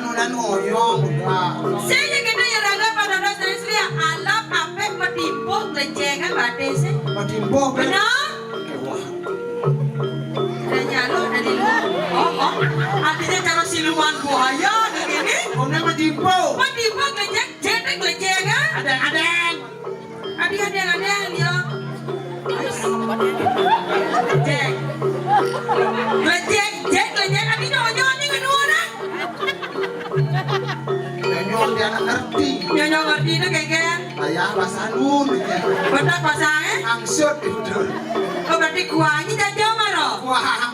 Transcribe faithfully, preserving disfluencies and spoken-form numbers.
Nunan ngoyong, Pak. Sing kene ya raga pada ras dari sini ya, alap ape medimpo ngejeng kan batis sih. Medimpo, Pak. Benar? Wah. Ada nyalo, ada di luar. Oh, oh. Artinya cara siluman buaya kayak gini. Omnya medimpo. Medimpo ngejeng, jetek ngejeng kan? Ada, ada. Adi, adi, adi, adi, yo. Jek. Lejek, jek, lejek, adi, nyonyo, ni, kedua, nah. Nyonyo, dia nggak ngerti. Nyonyo ngerti itu kayak gini. Ayah, bahasa nun, ya. Betak bahasa, eh? Angsut, itu. Oh, berarti kuahnya jajah, maro? Wah.